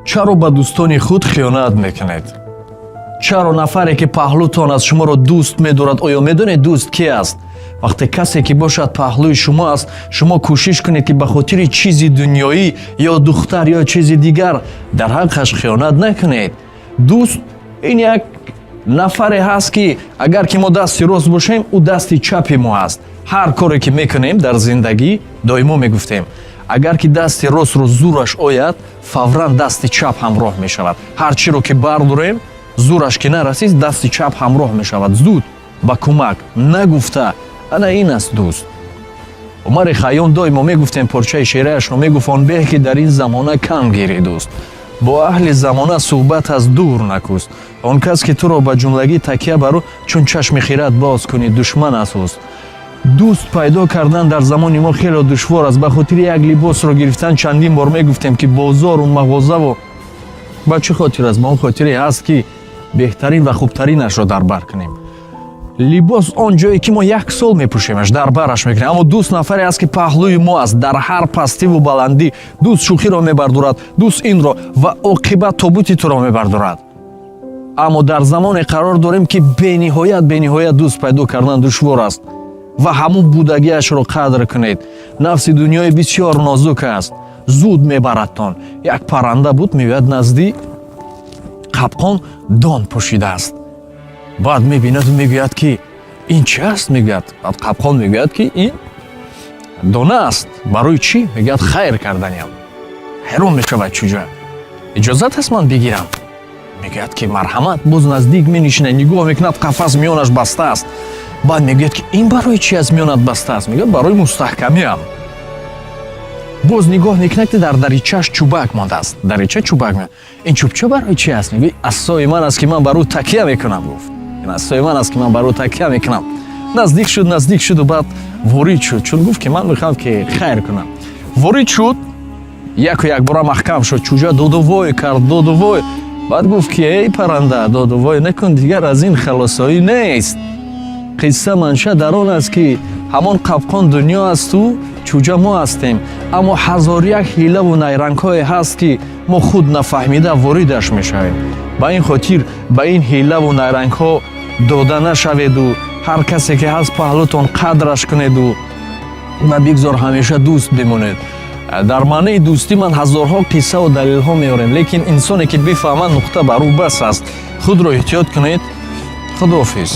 Чаро ба дӯстони худ хиёнат мекунед? Чаро нафаре, ки паҳлӯтон аст, шуморо дӯст медорад? Оё медонед, дӯст ки аст? Вақте касе ки бошад, паҳлӯи шумо аст, шумо кӯшиш кунед, ки ба хотири чизи дунёӣ ё духтар ё чизи дигар дар ҳаққаш хиёнат накунед. Дӯст ин як нафаре ҳаст, ки агар ки мо дасти рост бошем, ӯ дасти чапи мо аст. Ҳар коре ки мекунем дар зиндагӣ, доимо мегуфтем, агар ки дасти ростро зураш ояд, фавран дасти чап ҳамроҳ мешавад. Ҳар чиро ки бардорем, зураш ки нарасид, дасти чап ҳамроҳ мешавад зуд ба кӯмак нагуфта. Ана ин аст дӯст. Умари Хайём, доимо мегуфтем, порчаи шеърияшро мегуфт: «Он беҳ, ки дар ин замона кам гирӣ дӯст, бо аҳли замона суҳбат аз дур накӯст. Он кас, ки туро ба ҷумлагӣ такя бару, чун чашми хират боз кунӣ, душман аст ӯст». Дӯст пайдо кардан дар замони мо хеле душвор аст. Ба хотири як либосро гирифтан, чандин бор мегуфтем, ки бозору мағозаву ба чӣ хотир аст? Ба он хотире ҳаст, ки беҳтарин ва хубтаринашро дар бар кунем. Либос он ҷое, ки мо як сол мепӯшемаш, дар бараш мекунем. Аммо дӯст нафаре аст, ки паҳлӯи мо аст дар ҳар пастиву баландӣ. Дӯст шӯхиро мебардорад, дӯст инро ва оқибат тобути туро мебардорад. Аммо дар замоне қарор дорем, ки бениҳоят, бениҳоят дӯст пайдо кардан душвор аст ва ҳамун будагиашро қадр кунед. Нафси дунёи бисёр нозук аст, зуд мебарадтон. Як парранда буд, меояд назди қапқон, дон пӯшидааст. Баъд мебинаду мегӯяд, ки ин чи аст? Мегӯяд. Баъд қапқон мегӯяд, ки ин дона аст. Барои чӣ? Мегӯяд, хайр карданиам. Ҳайрон мешавад чуҷа. Иҷозат аст, ман бигирам? Мегӯяд, ки марҳамат. Боз наздик менишинад, нигоҳ мекунад, қафас миёнаш баста аст. Баъд мегӯяд, ки ин барои чи аст, миёнат баста аст? Мегӯяд, барои мустаҳкамиам. Боз нигоҳ мекунад, ки дар даричааш чӯбак мондааст, дарича чӯбак. Ин чӯбча барои чи аст? Мегӯяд, асои ман аст, ки ман бар ӯ такя мекунам. Гуфт, ин асои ман аст, ки ман бар ӯ такя мекунам. Наздик шуд, наздик шуду баъд ворид шуд, чун гуфт, ки ман мехоҳам, ки хайр кунам. Ворид шуд, яку якбора маҳкам шуд. Чӯҷа доду вой кард, доду вой. Баъд гуфт, ки эй парранда, доду вой накун, дигар аз ин халосоӣ нест. Қисса манша дар он аст, ки ҳамон қапқон дунё асту чӯҷа мо ҳастем. Аммо ҳазор як ҳилаву найрангҳое ҳаст, ки мо худ нафаҳмида воридаш мешавем. Ба ин хотир ба ин ҳилаву найрангҳо дода нашаведу ҳар касе ки ҳаст паҳлӯтон, қадраш кунеду ва бигзор ҳамеша дӯст бимонед. Дар маънаи дӯстӣ ман ҳазорҳо қиссаву далелҳо меорем, лекин инсоне ки бифаҳмад, нуқта бар ӯ бас аст. Худро эҳтиёт кунед. Худоҳофиз.